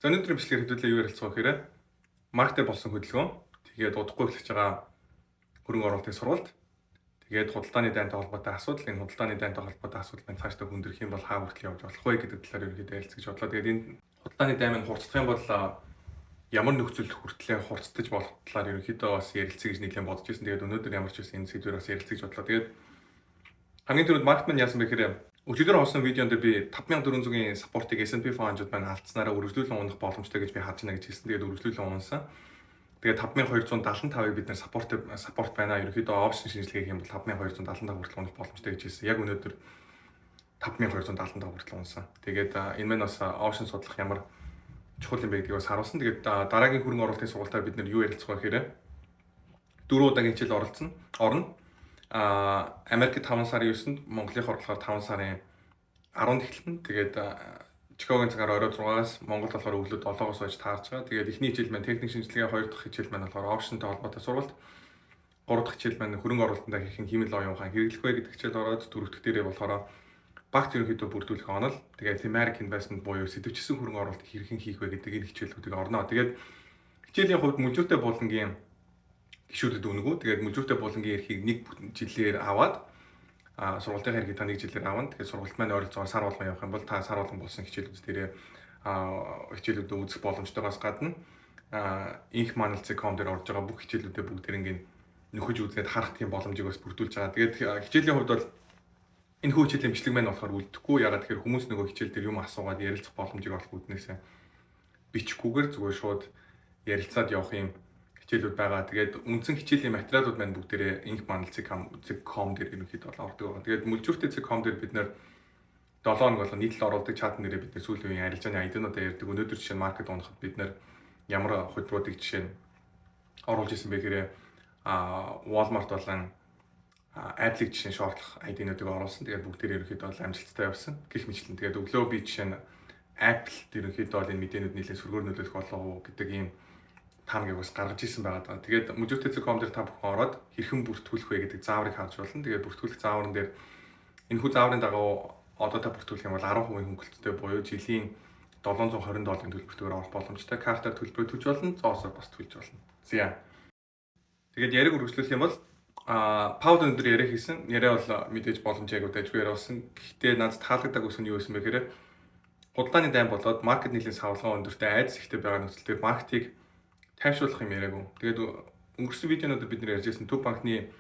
За, өнөөдрийн бичлэгээр хэдүүлээ юу ярилцах вэ гэхээр market болсон хөдөлгөөн, тэгээд удахгүй эхлэж байгаа хөрөнгө оруулалтын сургалт, тэгээд худалдааны дайнтай холбоотой асуудал, энэ худалдааны дайнтай холбоотой асуудал маань цаашдаа хүндрэх юм бол хаа хүртэл явж болох вэ гэдэг талаар ерөнхийдөө ярилцах гэж бодлоо. Тэгээд энэ худалдааны дайн маань хурцдах юм бол ямар нөхцөл хүртлээр хурцдаж болох талаар ерөнхийдөө бас ярилцъя гэж нэлээд бодож ирсэн. Тэгээд өнөөдөр ямар ч байсан энэ сэдвээр бас ярилцъя гэж бодлоо. Тэгээд хамгийн түрүүнд market маань яасан бэ гэхээр өчигдөр орсон видеонд би 5400-ийн support-ыг S&P 500 маань алдсанараа үргэлжлүүлэн унах боломжтой гэж би харж байна гэж хэлсэн. Тэгээд үргэлжлүүлэн унсан. Тэгээд 5275-ыг бид нэр support байна. Ерөнхийдөө option шинжилгээ хийх юм бол 5275 хүртэл унах боломжтой гэж хэлсэн. Яг өнөөдөр 5275 хүртэл унсан. Тэгээд энэ маань бас option судлах ямар чухал юм бэ гэдгийг бас харуулсан. Тэгээд дараагийн хөрөнгө оруулалтын сургалтаар бид нэр юу ярилцах вэ гэхээр дөрөв удаагийн хичээл оролцсон. Орно. Америкт 5 сарын 9-нд, Монголынхоор болохоор 5 сарын 10-нд эхэлнэ. Тэгээд Чикагогийн цагаар орой 6-аас, Монгол болохоор өглөө 7-оос хойш таарч байгаа. Тэгээд эхний хичээл маань техник шинжилгээ, хоёр дахь хичээл маань болохоор option-тай холбоотой сургалт, гурав дахь хичээл маань хөрөнгө оруулалтандаа хэрхэн хиймэл оюун ухаан хэрэглэх вэ гэдэг хичээл ороод, дөрөв дэх дээрээ болохоор багц ерөнхийдөө бүрдүүлэх онол, тэгээд thematic investment буюу сэдэвчсэн хөрөнгө оруулалт хэрхэн хийх вэ гэдэг энэ хичээлүүдийг орно. Тэгээд хичээлийн хувьд мүлжүүртэй буулангийн гишүүдэд үнэгүй. Тэгээд мүлжүүртэй буулангийн эрхийг нэг жилээр аваад, сургалтын хэргийг та нэг жилээр авна. Тэгээд сургалт маань ойролцоогоор сар болгон явах юм бол та сар болгон болсон хичээлүүд дээрээ хичээлүүдээ үзэх боломжтойгоос гадна инх manal.com дээр орж байгаа бүх хичээлүүдээ бүгдээрингийн нөхөж үзээд харах тийм боломжийг бас бүрдүүлж байгаа. Тэгээд хичээлийн хувьд бол энэ хүү хичээлийн бичлэг маань болохоор үлдэхгүй. Ягаад тэгэхээр хүмүүс нөгөө хичээл дээр юм асуугаад ярилцах боломжийг олох үүднээсээ бичихгүйгээр зүгээр шууд ярилцаад явах юм хичээлүүд байгаа. Тэгээд үндсэн хичээлийн материалууд маань бүгдээрээ инх manal.com дээр ерөнхийдөө бол ордог байгаа. Тэгээд мүлжүүртэй.com дээр бид нэр 7 хоног болго нийтлэл оруулдаг, чат нэрээ бид нэр сүүлийн үеийн арилжааны idea-нуудаа ярьдаг. Өнөөдөр жишээ нь market унахад бид нэр ямар хувилбаруудыг жишээ нь оруулж исэн бэ гэхээр Walmart болон Apple-ыг жишээ нь short-лох idea-нуудыг оруулсан. Тэгээд бүгдээр ерөнхийдөө бол амжилттай явсан. Гэх мэтлэн. Тэгээд өглөө би жишээ нь Apple ерөнхийдөө бол энэ мэдээнүүд нэлээд сөргөөр нөлөөлөх болов уу гэдэг ийм таамгийг бас гаргаж исэн байгаа даа. Тэгээд мүлжүүртэй.com дээр та бүхэн ороод хэрхэн бүртгүүлэх вэ гэдэг зааврыг харж болно. Тэгээд бүртгүүлэх заавран дээр, энэхүү зааврын дагуу одоо та бүртгүүлэх юм бол 10% хөнгөлөлттэй буюу жилийн 720 долларын төлбөртөөр орох боломжтой. Картаар төлбөрөө төлж болно, зоосоор бас төлж болно. За. Тэгээд яриаг үргэлжлүүлэх юм бол Паул өндөр яриа хийсэн. Яриа бол мэдээж боломж яг дажгүй яриа болсон. Гэхдээ надад таалагдаагүй нь юу байсан бэ гэхээр худалдааны дайн болоод market нийлэн савлгаа өндөртэй, айдас ихтэй байгаа нөхцөл дээр market-ыг тайвшруулах юм яриаггүй. Тэгээд өнгөрсөн видеонуудад бид нэр ярьж байсан, Төв банкны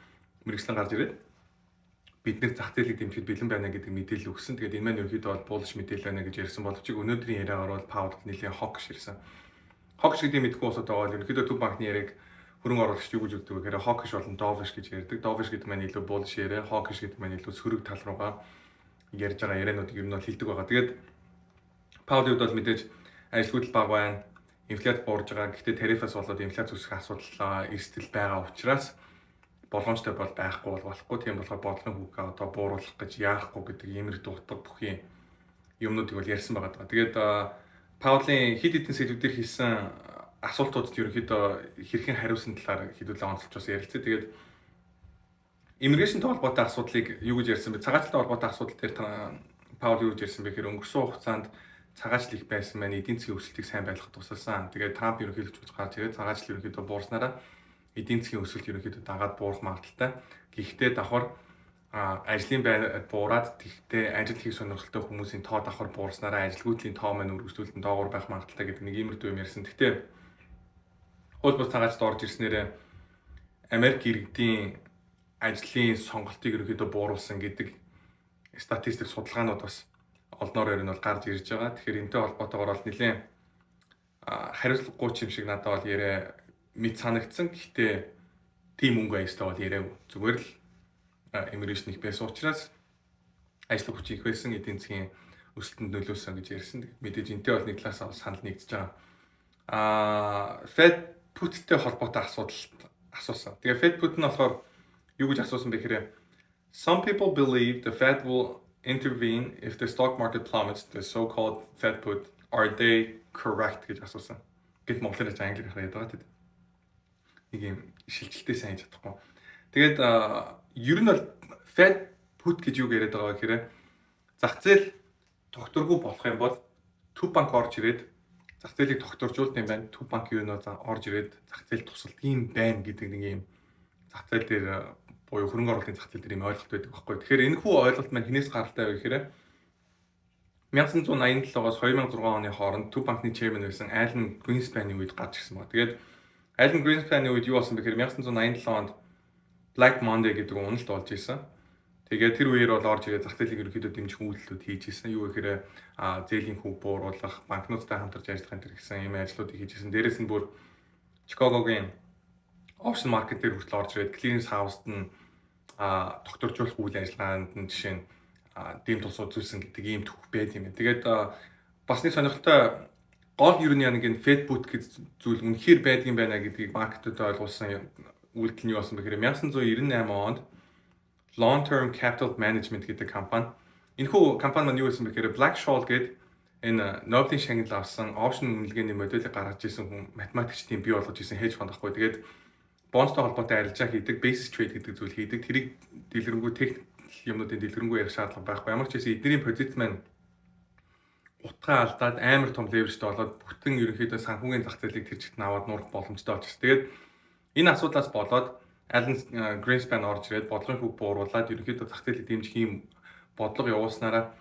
мэргэжлэн гарч ирээд бид нэр зах зээлийг дэмжихэд бэлэн байна гэдэг мэдээлэл өгсөн. Тэгээд энэ маань ерөнхийдөө бол bullish мэдээлэл байна гэж ярьсан боловч өнөөдрийн яриагаар бол Паул нэлээд hawkish ирсэн. Hawkish гэдэг мэдэхгүй улсууд байгаа бол ерөнхийдөө Төв банкны яриаг хөрөнгө оруулагч юу гэж үздэг вэ гэхээр hawkish болон dovish гэж ярьдаг. Dovish гэдэг маань илүү bullish яриа, hawkish гэдэг маань илүү сөрөг тал руугаа ярьж байгаа яриануудыг ер нь бол хэлдэг байгаа. Тэгээд Паулийн хувьд бол мэдээж ажилгүйдэл бага байна, инфляц буурж байгаа. Гэхдээ тарифаас болоод инфляц өсөх асуудал эрсдэл байгаа учраас болгоомжтой бол байхгүй бол болохгүй. Тийм болохоор бодлогын хүүгээ одоо бууруулах гэж яахгүй гэдэг иймэрхүү утга бүхий юмнуудыг бол ярьсан байгаа даа. Тэгээд Паулийн хэд хэдэн сэдвүүдээр хийсэн асуултуудад ерөнхийдөө хэрхэн хариулсан талаар хэдүүлээ онцолж бас ярилцъя. Тэгээд immigration-тэй холбоотой асуудлыг юу гэж ярьсан бэ? Цагаачлалтай холбоотой асуудал дээр Паул юу гэж ярьсан бэ гэхээр өнгөрсөн хугацаанд цагаачлал их байсан маань эдийн засгийн өсөлтийг сайн байлгахад тусалсан. Тэгээд Трамп ерөнхийлөгч болж гарч ирээд цагаачлал ерөнхийдөө буурснараа эдийн засгийн өсөлт ерөнхийдөө дагаад буурах магадлалтай. Гэхдээ давхар ажлын байр буураад, тэгтээ ажил хийх сонирхолтой хүмүүсийн тоо давхар буурснараа ажилгүйдлийн тоо маань үргэлжлүүлэн доогуур байх магадлалтай гэдэг нэг иймэрхүү юм ярьсан. Гэхдээ хууль бус цагаачлалд орж ирснээрээ Америк иргэдийн ажлын сонголтыг ерөнхийдөө бууруулсан гэдэг статистик судалгаанууд бас олноор ер нь бол гарч ирж байгаа. Тэгэхээр энэтэй холбоотойгоор бол нэлээд хариуцлагагүй ч юм шиг надад бол яриа мэд санагдсан. Гэхдээ тийм мөнгө аястай бол яриаггүй. Зүгээр л immigration их байсан учраас ажил хүч их байсан, эдийн засгийн өсөлтөнд нөлөөлсөн гэж ярьсан. Мэдээж энэтэй бол нэг талаас санал нэгдэж байгаа. Fed put-тэй холбоотой асуудал асуусан. Тэгээ Fed put нь болохоор юу гэж асуусан бэ гэхээр "Some people believe the Fed will intervene if the stock market plummets, the so-called Fed put. Are they correct?" гэж асуусан. Гэт монголоор англиар хараад байгаа тийм. Нэг юм шилжилтээ сайн хийж чадахгүй. Тэгээд ер нь бол Fed put гэж юу яриад байгаа гэхээр зах зээл тогтворгүй болох юм бол Төв банк орж ирээд Зах зээлийг тогтворжуулт юм байна. Төв банк юу нөө орж ирээд зах зээл тусалдаг юм байна гэдэг нэг юм зах зээл дээр буюу хөрөнгө оруулалтын зах зээл дээр юм ойлголт байдаг байхгүй. Тэгэхээр энэ хүү ойлголт маань хэнээс гаралтай вэ гэхээр 1987-оос 2006 оны хооронд Төв банкны chairman байсан Alan Greenspan-ы үед гарч ирсэн ба. Тэгээд Alan Greenspan-ы үед юу болсон бэ гэхээр 1987 онд Black Monday гэдэг уналт болж исэн. Тэгээд тэр үеэр бол орж ирээд зах зээлийг ерөнхийдөө дэмжих үйлдэлүүд хийж исэн. Юу гэхээр зээлийн хүүг бууруулах, банкнуудтай хамтарч ажиллах энэ гэсэн ийм ажлуудыг хийж исэн. Дээрээс нь бүр Чикагогийн option market дээр хүртэл орж ирээд clearing house-д нь тогтворжуулах үйл ажиллагаанд нь жишээ нь дэм тус үзүүлсэн гэдэг ийм түүх байд юм. Тэгээд бас нэг сонирхолтой гол ер нь яг нэг Fed put гэж зүйл үнэхээр байдгийн байна гэдгийг market ууд ойлгуулсан үйлдэл нь юу болсон бэ гэхээр 1998 онд Long Term Capital Management гэдэг компани, энэхүү компани маань юу байсан бэ гэхээр Black Scholes гэдэг энэ Нобелийн шагнал авсан option үнэлгээний моделийг гаргаж ирсэн хүн, математикчдын бий болгож ирсэн hedge fund байхгүй. Тэгээд bonds той холбоотой арилжаа хийдэг, basis trade гэдэг зүйл хийдэг. Тэрийг дэлгэрэнгүй, техник юмнуудын дэлгэрэнгүй ярих шаардлага байхгүй. Ямар ч байсан эдний позиц маань утгаа алдаад амар том leverage тэй болоод бүтэн ерөнхийдөө санхүүгийн зах зээлийг тэр чигт нь аваад нуурах боломжтой болчихсон. Тэгээд энэ асуудлаас болоод Alan Greenspan орж ирээд бодлогын хүүг бууруулад ерөнхийдөө зах зээлийг дэмжих юм бодлого явуулснараа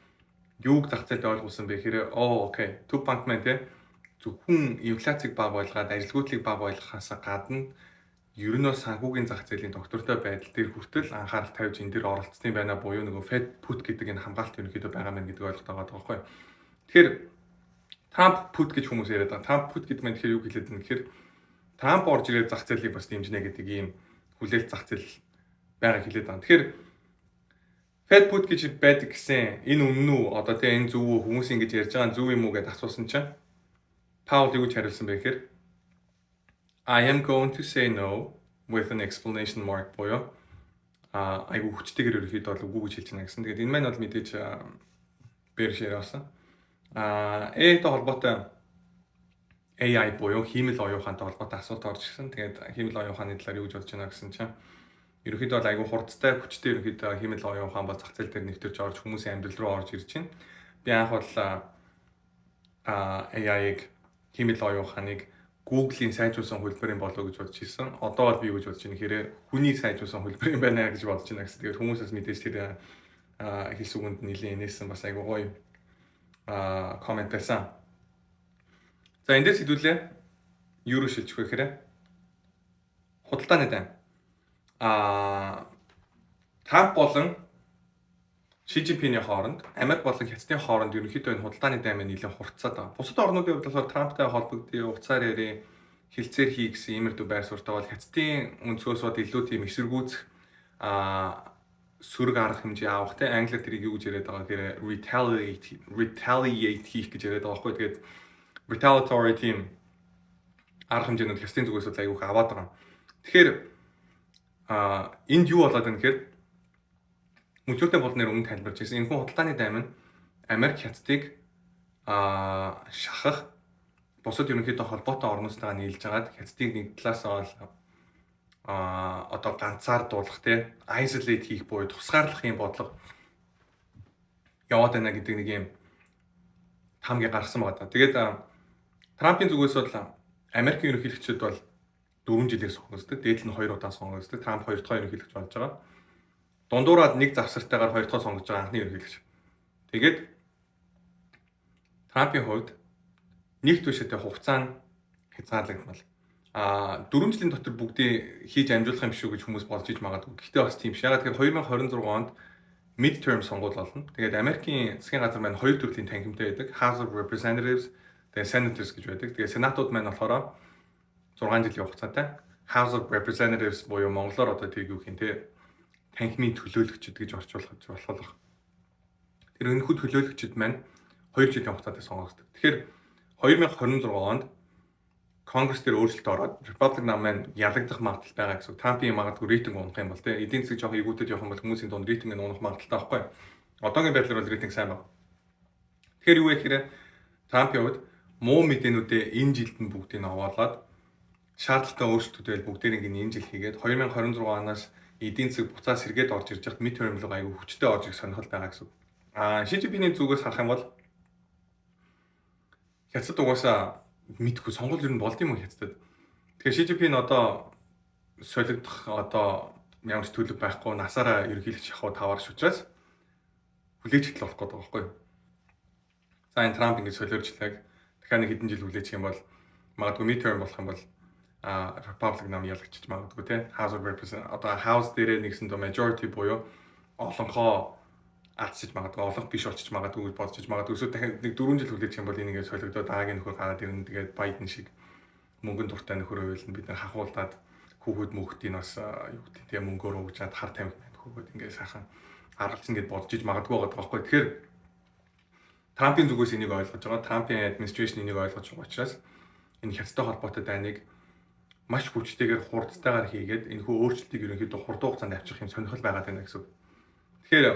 юуг зах зээлд ойлгуулсан бэ гэхээр оо, okay, төв банк маань те зөвхөн инфляцийг бага болгоод ажилгүйдлийг бага болгохоос гадна ер нь санхүүгийн зах зээлийн тогтвортой байдал дээр хүртэл анхаарал тавьж энэ дээр оролцсон юм байна буюу нөгөө Fed put гэдэг энэ хамгаалалт ерөнхийдөө байгаа мэн гэдэг ойлголт байгаа байхгүй. Тэгэхээр Trump put гэж хүмүүс яриад байгаа. Trump put гэдэг маань тэгэхээр юу хэлээд байна гэхээр Трамп орж ирээд зах зээлийг бас дэмжинэ гэдэг ийм хүлээлт зах зээл байгаа хэлээд байгаа. Тэгэхээр Fed put гэж байдаг гэсэн энэ үнэн үү? Одоо тэгээ энэ зөв үү? Хүмүүс ингэж ярьж байгаа нь зөв юм уу гэдээ асуусан чинь Паул юу гэж хариулсан бэ гэхээр "I am going to say no with an explanation mark" буюу айгу хүчтэйгээр ерөөхдөө бол үгүй гэж хэлж байна гэсэн. Тэгээд энэ маань бол мэдээж bearish яриасан. AI-тай холбоотой, AI буюу хиймэл оюун ухаантай холбоотой асуулт орж ирсэн. Тэгээд хиймэл оюун ухааны талаар юу гэж бодож байна гэсэн чинь ерөнхийдөө бол айгу хурдтай, хүчтэй ерөнхийдөө хиймэл оюун ухаан бол зах зээл дээр нэвтэрч орж хүмүүсийн амьдрал руу орж ирж байна. Би анх бол AI-г, хиймэл оюун ухааныг Google-ийн сайжруулсан хувилбарын болов гэж бодож ирсэн. Одоо бол би юу гэж бодож байна гэхээр хүний сайжруулсан хувилбар юм байна гэж бодож байна гэсэн. Тэгээд хүмүүсээс мэдээж тэр хэлсэн үгэнд нэлийн инээсэн, бас айгу гоё comment байсан. За, эндээс хэдүүлээ юу руу шилжих вэ гэхээр худалдааны дайн. Трамп болон Ши Цзиньпиний хооронд, Америк болон Хятадын хооронд ерөнхийдөө энэ худалдааны дайн маань нэлээд хурцсаад байгаа. Бусад орнуудын хувьд болохоор Трамптай холбогдъё, уцаар ярив, хилцээр хий гэсэн иймэрхүү байр суурьтай бол Хятадын өнцгөөс бол илүү тийм эсэргүүцэх сөрөг арга хэмжээ авах, те, англиар тэрийг юу гэж яриад байгаа гэхээр retaliate хийх гэж яриад байгаа байхгүй. Тэгээд retaliatory тийм арга хэмжээнүүд Хятадын зүгээс бол айгүйх аваад байгаа. Тэгэхээр энд юу болоод байна гэхээр мөлжүүртэй болноор өмнө тайлбарж ирсэн. Энэ хүн худалдааны дайн нь Америк Хятадыг шахах, бусад ерөнхийдөө холбоотой орнуудтайгаа нийлж агаад Хятадыг нэг талаас нь бол одоо ганцаардуулах те, isolate хийх буюу тусгаарлах юм бодлого яваад байна гэдэг нэг юм таамгийг гаргасан байгаа даа. Тэгээд Трампын зүгээс бол Америкийн ерөнхийлөгчид бол 4 жилээр сонгогддог. Дээд нь 2 удаа сонгогддог. Трамп 2 дахь ерөнхийлөгч болж байгаа. Дундуураад нэг завсартайгаар 2 дахь сонгож байгаа анхны ерөнхийлөгч. Тэгээд Трампын хувьд нэгт бишээ хугацаа нь хязгаарлагдмал. 4 жилийн дотор бүгдийг хийж амжуулах юм шүү гэж хүмүүс бодож иж магадгүй. Гэхдээ бас тийм биш. Ягаад гэхээр 2026 онд midterm сонгуул болно. Тэгээд Америкийн засгийн газар маань хоёр төрлийн танхимтай байдаг. House of Representatives, тэгээд Senators гэж байдаг. Тэгээд сенатууд маань болохоор 6 жилийн хугацаатай. House of Representatives буюу монголоор одоо тэр юу гэх юм те, танхимын төлөөлөгчд гэж орчуулах болох. Тэр энэхүү төлөөлөгчд маань 2 жилийн хугацаатай сонгогддог. Тэгэхээр 2026 онд Конгресс дээр өөрчлөлт ороод Republic нам маань ялагдах магадлал байгаа гэсэн. Трампын магадгүй рейтинг унах юм бол те, эдийн засаг жоох эвгүүтэд явах юм бол хүмүүсийн дунд рейтинг нь унах магадлалтай байхгүй. Одоогийн байдлаар бол рейтинг сайн байна. Тэгэхээр юу вэ гэхээр Трампын хувьд муу мэдээнүүдээ энэ жилд нь бүгдийг нь овоолоод, шаардлагатай өөрчлөлтүүд байл бүгдээрийг нь энэ жил хийгээд 2026 оноос эдийн засаг буцаа сэргээд орж ирж байхад midterm руу аягүй хүчтэй орж ирэх сонирхол байгаа гэсэн. Ши Цзиньпиний зүгээс харах юм бол Хятад угаасаа Мэдгүй, сонгуул ер нь болд юм уу Хятадд. Тэгэхээр Ши Цзиньпин одоо солигдох одоо ямар ч төлөв байхгүй, насаараа ерөнхийлөгч явах таваарч учраас хүлээж хэтэл болох гэдэг байгаа байхгүй юу. За, энэ Трамп ингэж солиорчлаг. Дахиад нэг хэдэн жил хүлээчих юм бол магадгүй midterm болох юм бол Republic нам ялагчиж магадгүй те. House of Representatives, одоо House дээрээ нэгсэндээ majority буюу олонхоо алдчиж магадгүй, олонх биш болчих магадгүй гэж бодож магадгүй. Эсвэл дахиад нэг 4 жил хүлээчих юм бол энэ ингээд солигдоод дараагийн нөхөр гараад ирнэ. Тэгээд Байден шиг мөнгөн дуртай нөхөр байвал бид нар хахуулдаад хүүхэд мөхтийг бас юу гэдэг те, мөнгөөр угжаад хар тамхи манд хөөгөөд ингээд сайхан аргалцсан гэд бодож иж магадгүй байгаа байхгүй. Тэгэхээр Трампын зүгээс энийг ойлгож байгаа. Трампын administration энийг ойлгож байгаа учраас энэ Хятадтай холбоотой дайныг маш хүчтэйгээр, хурдтайгаар хийгээд энэхүү өөрчлөлтийг ерөнхийдөө хурдан хугацаанд авчрах юм сонирхол байгаад байна гэсэн үг. Тэгэхээр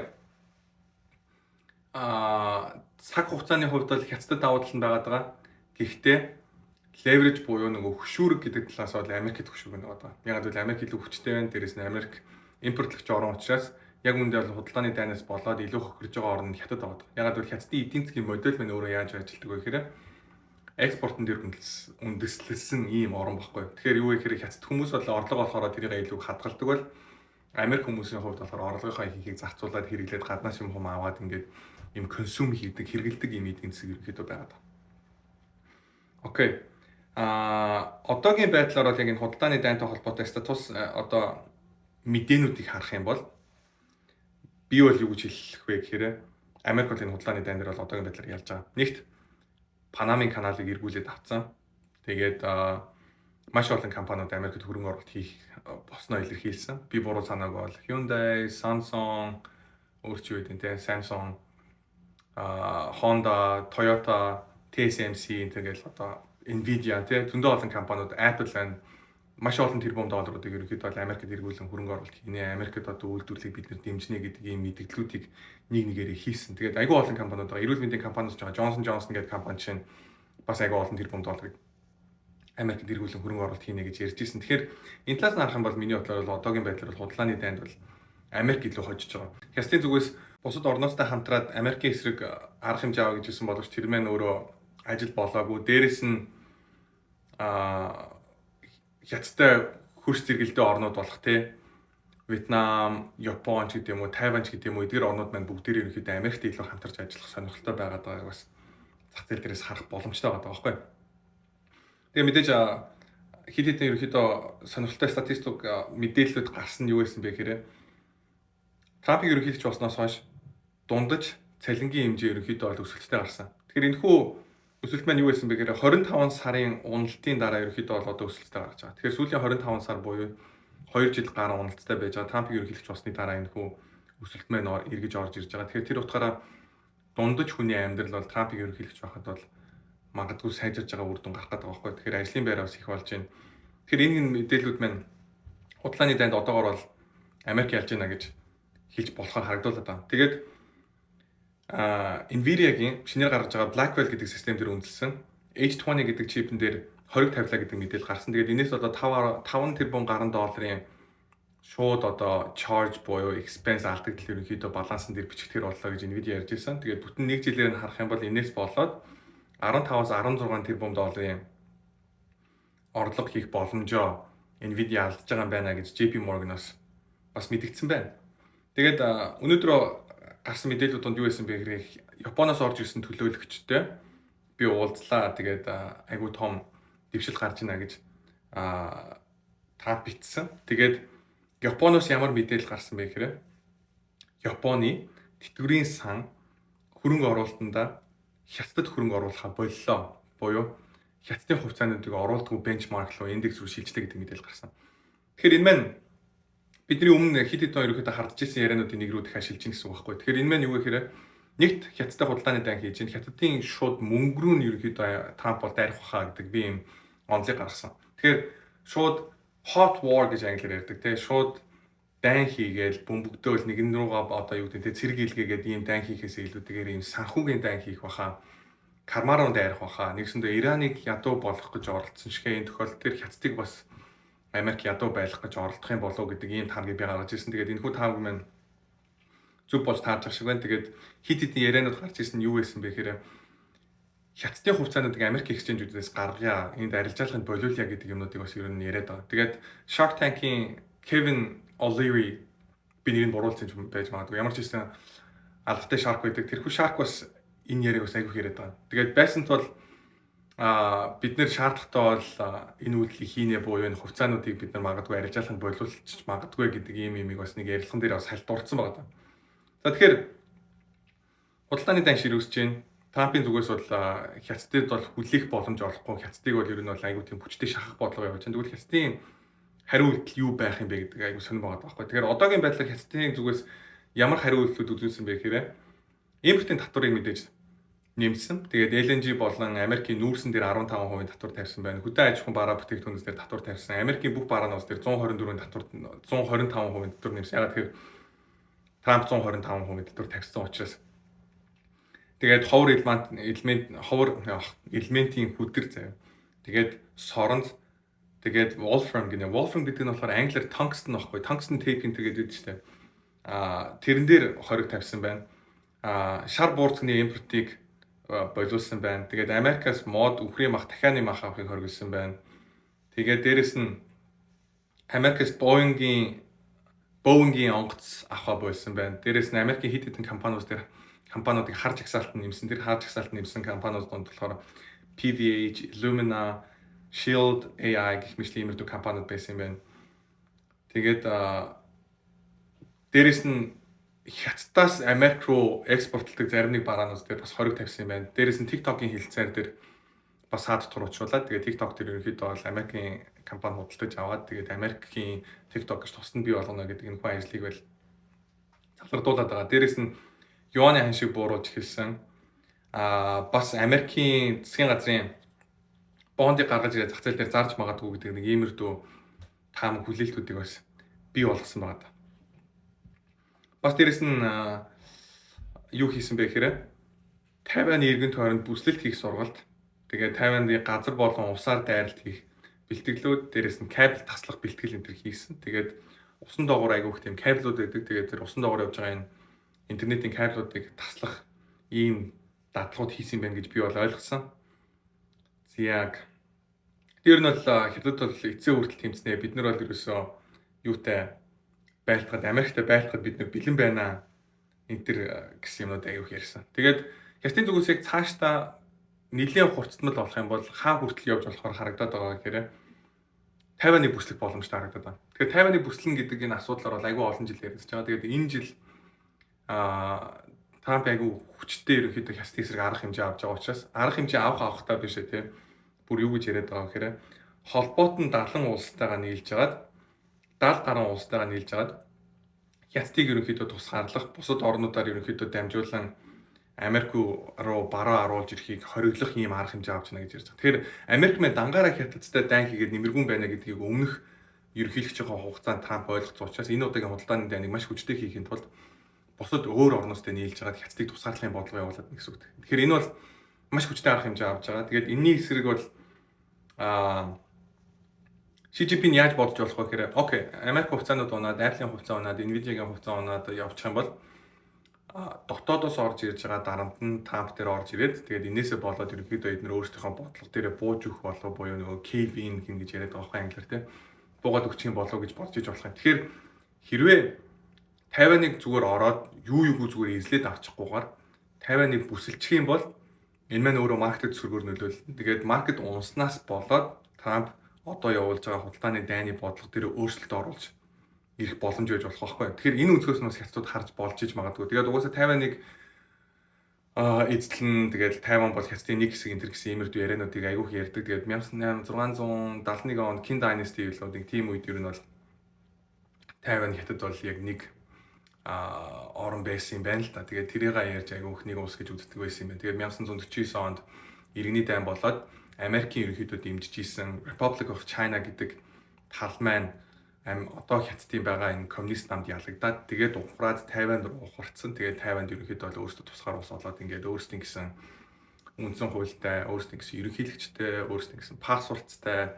цаг хугацааны хувьд бол Хятадд давуу тал нь байгаад байгаа. Гэхдээ leverage буюу нөгөө хөшүүрэг гэдэг талаас бол Америкт хөшүүрэг нэг байгаа. Яг гэвэл Америк илүү хүчтэй байна. Дээрээс нь Америк импортлогч орн учраас яг үүндээ бол худалдааны дайнаас болоод илүү хохирж байгаа орн нь Хятад байгаа. Яг гэвэл Хятадын эдийн засгийн модель мань өөрөө яаж ажилладаг вэ гэхээр экспортын дээр үндэслэлсэн ийм орн баггүй. Тэгэхээр юу вэ гэхээр Хятад хүмүүс бол орлого олохороо тэрийг илүү хадгалдаг бол Америк хүмүүсийн хувьд болохоор орлогынхаа ихэнхийг зарцуулаад, хэрэглээд, гаднаас юм хум аваад ингээд юм consume хийдэг, хэрэгэлдэг ийм эдийн засаг ерөнхийдөө байгаа даа. Okay. Одоогийн байдлаар бол яг энэ худалдааны дайнтай холбоотой статус одоо мэдээнүүдийг харах юм бол би бол юу гэж хэлэх вэ гэхээр Америк бол энэ худалдааны дайн дээр бол одоогийн байдлаар ялж байгаа. Нэгт, Панамын каналыг эргүүлээд авцсан. Тэгээд маш олон компаниуд Америкт хөрөнгө оруулалт хийх босноо илэрхийлсэн. Би буруу санаагүй бол Hyundai, Samsung, өөр чи юу гэдэг те, Samsung, Honda, Toyota, TSMC энэ тэгэл одоо Nvidia те, зөндөө олон компаниуд, Apple байна, маш олон тэрбум долларуудыг ерөнхийдөө бол Америкт эргүүлэн хөрөнгө оруулалт хийнэ. Америкт одоо үйлдвэрлэлийг бид нэр дэмжинэ гэдэг ийм мэдээллүүдийг нэг нэгээрээ хийсэн. Тэгээд айгүй олон компаниуд байгаа. Эрүүл мэндийн компаниуд ч байгаа. Johnson Johnson гэдэг компани чинь бас айгүй олон тэрбум долларыг Америкт эргүүлэн хөрөнгө оруулалт хийнэ гэж ярьж ирсэн. Тэгэхээр энэ талаас нь харах юм бол миний бодлоор бол одоогийн байдлаар бол худалдааны дайнд бол Америк илүү хожиж байгаа. Хятадын зүгээс бусад орноостой хамтраад Америкийн эсрэг арга хэмжээ аваа гэж хэлсэн боловч тэр мэн өөрөө ажил болоогүй. Дээрэс нь Хятадтай хөрс зэрэгэлдээ орнууд болох те, Вьетнам, Япон ч гэдэг юм уу, Тайван ч гэдэг юм уу, эдгээр орнууд маань бүгдээрээ ерөнхийдөө Америкт илүү хамтарч ажиллах сонирхолтой байгаад байгааг бас зах зээл дээрээс харах боломжтой байгаа байхгүй. Тэгээ мэдээж хэд хэдэн ерөнхийдөө сонирхолтой статистик мэдээллүүд гарсан нь юу байсан бэ гэхээр Трампыг ерөнхийлөгч болсноос хойш дундаж цалингийн хэмжээ ерөнхийдөө бол өсөлттэй гарсан. Тэгэхээр энэхүү өсөлт маань юу байсан бэ гэхээр 25 сарын уналтын дараа ерөнхийдөө бол одоо өсөлттэй гарч байгаа. Тэгэхээр сүүлийн 25 сар буюу 2 жил гарan уналттай байж байгаа. Трампыг ерөнхийлөгч болсны дараа энэхүү өсөлт маань эргэж орж ирж байгаа. Тэгэхээр тэр утгаараа дундаж хүний амьдрал бол Трампыг ерөнхийлөгч байхад бол магадгүй сайжирж байгаа үр дүн гарах гэдэг байгаа байхгүй. Тэгэхээр ажлын байр бас их болж байна. Тэгэхээр энэ мэдээллүүд маань худалдааны дайнд одоогор бол Америк ялж байна гэж хэлж болохоор харагдуулаад байна. Тэгээд Nvidia-гийн шинээр гаргаж байгаа Blackwell гэдэг систем дээр үндэслэн H20 гэдэг чипэн дээр хориг тавилаа гэдэг мэдээлэл гарсан. Тэгээд энэс одоо 5 5 тэрбум гаруй долларын шууд одоо charge буюу expense алдагдал ерөнхийдөө балансан дээр бичигдэхэр боллоо гэж Nvidia ярьж ирсэн. Тэгээд бүтэн нэг жилээр нь харах юм бол энэс болоод 15-аас 16 тэрбум долларын орлого хийх боломжоо Nvidia алдаж байгаа юм байна гэж JP Morgan-оос бас мэдэгдсэн байна. Тэгээд өнөөдрөө гарсан мэдээлүүд донд юу байсан бэ гэхээр Японоос орж ирсэн төлөөлөгчтэй би уулзлаа. Тэгээд айгүй том дэвшил гарч ийна гэж Трамп бичсэн. Тэгээд Японоос ямар мэдээлэл гарсан бэ гэхээр Японы тэтгэврийн сан хөрөнгө оруулалтандаа Хятадд хөрөнгө оруулахаа боллоо. Буюу Хятадын хувьцаануудыг оруулдаггүй benchmark руу, индекс рүү шилжлээ гэдэг мэдээлэл гарсан. Тэгэхээр энэ маань бидний өмнө хэд хэдэн ерөнхийдөө хардж ирсэн яриануудын нэг рүү дахиад шилжин гэсэн үг байхгүй. Тэгэхээр энэ маань юу гэхээр нэгт Хятадтай худалдааны дайн хийж байна. Хятадын шууд мөнгө рүү нь ерөнхийдөө Трамп бол дайрах баха гэдэг би юм онолыг гаргасан. Тэгэхээр шууд hot war гэж англиар ярьдаг те, шууд дайн хийгээл бөмбөгдөөл нэгэн рүүгээ одоо юу гэдэг те, цэрэг илгээгээд ийм дайн хийхээс илүүтэйгээр ийм санхүүгийн дайн хийх баха, кармаар дайрах баха. Нэгсэндээ Ираныг ядуу болгох гэж оролдсон шигэ энэ тохиолдолд тэр Хятадыг бас Америк ядуу байлгах гэж оролдох юм болов уу гэдэг ийм таамгийг би гаргаж ирсэн. Тэгээд энэхүү таамаг маань зөв болж таарч байгаа шиг байна. Тэгээд хэд хэдэн ярианууд гарч ирсэн нь юу байсан бэ гэхээр Хятадын хувьцаануудыг Америк exchange үүдээс гаргая, энд арилжаалахыг болиулъя гэдэг юмнуудыг бас ер нь яриад байгаа. Тэгээд Shark Tank-ийн Kevin O'Leary, би нэрийг буруулсан юм байж магадгүй. Ямар ч байсан алдартай Shark байдаг. Тэрхүү Shark бас энэ яриаг бас айгүйх яриад байгаа. Тэгээд байсан тул бид нэр шаардлагатай бол энэ үйлдэлийг хийнэ буюу энэ хувьцаануудыг бид нар магадгүй арилжаалахыг болиулчих магадгүй гэдэг ийм юмыг бас нэг ярилцлаган дээр бас хальт дурдсан байгаа. За, тэгэхээр худалдааны дайн ширүүсэж байна. Трампын зүгээс бол Хятадд бол хүлээх боломж олохгүй. Хятадыг бол ер нь бол айгүй тийм хүчтэй шахах бодлого явуулж байна. Тэгвэл Хятадын хариу үйлдэл юу байх юм бэ гэдэг айгүй сонир байгаа байхгүй. Тэгэхээр одоогийн байдлаар Хятадын зүгээс ямар хариу үйлдэлүүд үзүүлсэн бэ гэхээр импортын татварыг мэдээж нэмсэн. Тэгээд LNG болон Америкийн нүүрсэн дээр 15% татвар тавьсан байна. Хөдөө аж ахуйн бараа бүтээгдэхүүнээс дээр татвар тавьсан. Америкийн бүх бараанаас дээр 124 татвар, 125% татвар нэмсэн. Яагаад тэгэхээр Трамп 125% татвар тавьсан учраас. Тэгээд ховор элемент, ховор элементийн хүдэр заяа. Тэгээд соронз, тэгээд Wolfram гинэ. Wolfram гэдэг нь болохоор англиар tungsten байхгүй. Tungsten tape тэгээд байдаг шүү дээ. Тэрэн дээр хориг тавьсан байна. Шар буурцгны импортыг болиулсан байна. Тэгээд Америкаас мод, үхрийн мах, тахианы мах авахыг хориглосон байна. Тэгээд дээрэс нь Америкаас Boeing-ийн онгоц авахаа болсон байна. Дээрэс нь Америкийн хэд хэдэн компаниуд дээр компаниудыг хар жагсаалт нэмсэн. Тэр хар жагсаалт нэмсэн компаниуд донд болохоор PVH, Illumina, Shield AI гэх мэт иймэрхүү компаниуд байсан юм байна. Тэгээд дээрэс нь Хятадаас Америк руу экспортлдог зарим нэг бараанууд дээр бас хориг тавьсан юм байна. Дээрэс нь TikTok-ийн хэлцээр дээр бас саад туруучуулаад, тэгээд TikTok дээр ерөнхийдөө бол Америкийн компани худалдаж аваад, тэгээд Америкийн TikTok гэж тусад нь бий болгоно гэдэг энэ хүн ажлыг бол завсардуулаад байгаа. Дээрэс нь юаны ханшийг бууруулж эхэлсэн. Бас Америкийн засгийн газрын бондыг гаргаж ирээд зах зээл дээр зарж магадгүй гэдэг нэг иймэрхүү таамаг хүлээлтүүдийг бас бий болгосон байгаа. Бас дээрэс нь юу хийсэн бэ гэхээр Тайваны эргэн тойронд бүслэлт хийх сургалт, тэгээд Тайваны газар болон усаар дайралт хийх бэлтгэлүүд, дээрэс нь кабель таслах бэлтгэл энэ төр хийсэн. Тэгээд усан доогуур айгүйх тийм кабелууд байдаг. Тэгээд тэр усан доогуур явж байгаа энэ интернетийн кабелуудыг таслах ийм дадлагууд хийсэн юм байна гэж би бол ойлгосон. Яг тэр нь бол Хятад бол эцсийн хүртэл тэмцнэ. Бид нар бол ерөөсөө юутай байлтахад, Америктай байлтахад бид нар бэлэн байна энэ төр гэсэн юмнууд аяух ярьсан. Тэгээд Хятадын зүгээс яг цаашдаа нэлээд хурцтмал болох юм бол хаа хүртэл явж болохоор харагдаад байгаа гэхээр Тайваны бүслэх боломжтой харагдаад байна. Тэгэхээр Тайваны бүслэн гэдэг энэ асуудлаар бол айгүй олон жил яригдж байгаа. Тэгээд энэ жил Трамп айгүй хүчтэй ерөнхийдөө Хятадын эсрэг арга хэмжээ авч байгаа учраас, арга хэмжээ авах авахтаа биш ээ, тийм, бүр юу гэж яриад байгаа гэхээр холбоот нь 70 улстайгаа нийлж хагаад, 70 гаруй улстайгаа нийлж хагаад Хятадыг ерөнхийдөө тусгаарлах, бусад орнуудаар ерөнхийдөө дамжуулан Америк руу бараа оруулж ирэхийг хориглох ийм арга хэмжээ авч байна гэж ярьж байгаа. Тэгэхээр Америк мэн дангаараа Хятадтай дайн хийгээд нэмэргүн байна гэдгийг өмнөх ерөнхийлөгчийн хугацаанд Трамп ойлгоцсон учраас энэ удаагийн худалдааны дайныг маш хүчтэй хийхийн тулд бусад өөр орнуудтай нийлж байгаад Хятадыг тусгаарлахын бодлого явуулаад гэсэн үг. Тэгэхээр энэ бол маш хүчтэй арга хэмжээ авч байгаа. Тэгээд энэний эсрэг бол Ши Цзиньпин яаж бодож болох вэ гэхээр окей, Америк хувьцаанууд унаад, Apple-ийн хувьцаа унаад, Nvidia-гийн хувьцаа унаад явчих юм бол дотоодоос орж ирж байгаа дарамт нь Трамп дээр орж ирээд, тэгээд энээсээ болоод ерөнхийдөө эднэр өөрсдийнхөө бодлого дээрээ бууж өгөх болов буюу нөгөө cave in гин гэж яриад байгаа байхгүй англиар, тийм, буугаад өгчих юм болов гэж бодож иж болох юм. Тэгэхээр хэрвээ Тайваныг зүгээр ороод юу юугүй зүгээр эзлээд авчихгүйгээр Тайваныг бүсэлчих юм бол энэ маань өөрөө market сөргөөр нөлөөлнө. Тэгээд market унснаас болоод Трамп одоо явуулж байгаа худалдааны дайны бодлого дээр өөрчлөлт оруулж ирэх боломж байж болох байхгүй. Тэгэхээр энэ өнцгөөс нь бас Хятадууд харж болж иж магадгүй. Тэгээд угаасаа Тайваныг эзлэн, тэгээд Тайван бол Хятадын нэг хэсэг энэ төр гэсэн иймэрхүү яриануудыг айгүйх ярьдаг. Тэгээд 1871 онд Qing Dynasty билүү, нэг тийм үед ер нь бол Тайван, Хятад бол яг нэг орон байсан юм байна л да. Тэгээд тэрийг ярьж айгүйх нэг улс гэж үздэг байсан юм байна. Тэгээд 1949 онд иргэний дайн болоод Америкийн ерөнхийдөө дэмжиж исэн Republic of China гэдэг тал маань одоо Хятадын байгаа энэ коммунист намд ялагдаад, тэгээд ухраад Тайванд руу ухарцсан. Тэгээд Тайванд ерөнхийдөө бол өөрсдөө тусгаар улс болоод, ингээд өөрсдийн гэсэн үндсэн хуультай, өөрсдийн гэсэн ерөнхийлөгчтэй, өөрсдийн гэсэн паспорттай,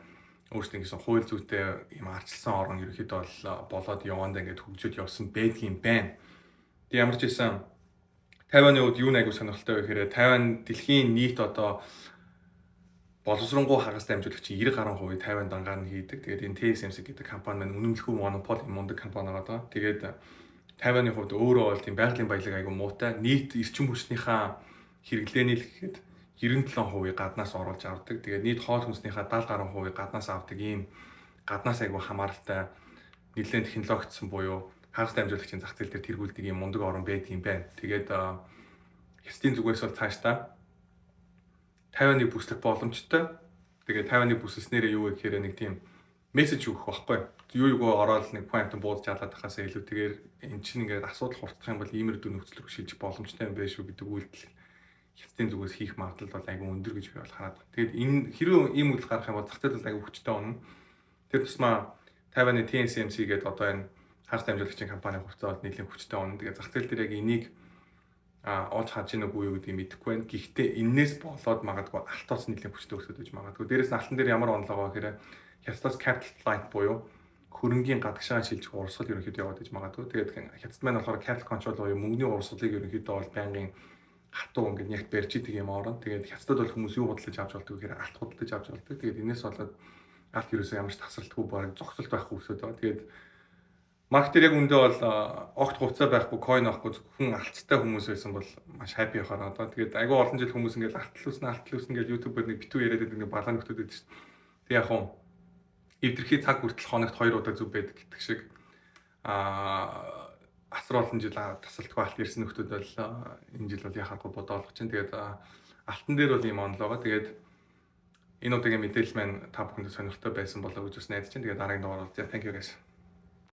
өөрсдийн гэсэн хууль зүйтэй юм ардчилсан орон ерөнхийдөө бол болоод явандаа ингээд хөгжөөд явсан байдгийн байна. Тэг ямар ч байсан Тайваны хувьд юу нэг айгүй сонирхолтой вэ гэхээр Тайван дэлхийн нийт одоо боловсронгуй хагас дамжуулагчийн 90 гаруй хувийг Тайван дангаар нь хийдэг. Тэгээд энэ TSMC гэдэг компани маань үнэмлэхүй монопол, юм мундаг компани байгаа. Тэгээд Тайваны хувьд өөрөө бол тийм байгалийн баялаг айгүй муутай. Нийт эрчим хүчнийхээ хэрэглээний л гэхэд 97% гаднаас оруулж авдаг. Тэгээд нийт хоол хүнснийхээ 70 гаруй хувийг гаднаас авдаг, ийм гаднаас айгүй хамааралтай, нэлээд технологичсон буюу хагас дамжуулагчийн зах зээл дээр тэргүүлдэг юм мундаг орн байдаг юм байна. Тэгээд Хятадын зүгээс бол цаашдаа Тайваны бүслэх боломжтой. Тэгээд Тайваны бүсэлснээрээ юу вэ гэхээр нэг тийм мессеж өгөх байхгүй. Юу юугаа ороод нэг хүн амьтан буудаж алаад байхаасаа илүүтэйгээр эн чинь ингээд асуудал хурцдах юм бол иймэрдүү нөхцөл рүү шилжих боломжтой юм байна шүү гэдэг үйлдэл Хятадын зүгээс хийх магадлал бол айгүй өндөр гэж би бол хараад байна. Тэгээд энэ хэрвээ ийм үйлдэл гарах юм бол зах зээл бол айгүй хүчтэй унана. Тэр тусмаа Тайваны TSMC гэдэг одоо энэ хагас дамжуулагчийн компани хувьцаа бол нэлээн хүчтэй унана. Тэгээд зах зээл дээр яг энийг олж харж ийн үгүй юу гэдгийг мэдэхгүй байна. Гэхдээ энээс болоод магадгүй алт бас нэлээн хүчтэй өсөд байж магадгүй. Дээрээс нь алтан дээр ямар онол байгаа гэхээр Хятадаас capital flight буюу хөрөнгийн гадагшаа шилжих урсгал ерөнхийдөө яваад иж магадгүй. Тэгээд Хятад маань болохоор capital control буюу мөнгөний урсгалыг ерөнхийдөө бол байнгын хатуу ингээд нягт барьж идэг юм орон. Тэгээд Хятадд бол хүмүүс юу худалдаж авч болдог гэхээр алт худалдаж авч болдог. Тэгээд энээс болоод алт ерөөсөө ямар ч тасралтгүй, баг зогсолт байхгүй өсөд байгаа. Тэгээд market дээр яг үндэ бол огт хувьцаа байхгүй, coin байхгүй, зөвхөн алттай хүмүүс байсан бол маш happy байхаар одоо. Тэгээд айгүй олон жил хүмүүс ингээд алт л өснө, алт л өснө гэж YouTube-ээр нэг битүү яриад байдаг нэг балаа нөхдүүд байдаг шүү дээ. Тэг яг хуу эвдэрхий цаг хүртэл хоногт хоёр удаа зүв байдаг гэдэг шиг асар олон жил тасалтгүй алт ирсэн нөхдүүд бол энэ жил бол яхахгүй бодоо олгож чинь. Тэгээд алтан дээр бол ийм онол байгаа. Тэгээд энэ удаагийн мэдээлэл маань та бүхэнд сонирхолтой байсан болоо гэж бас найдаж чинь. Тэгээд дараагийн дугаар уулзъя. Thank you, guys.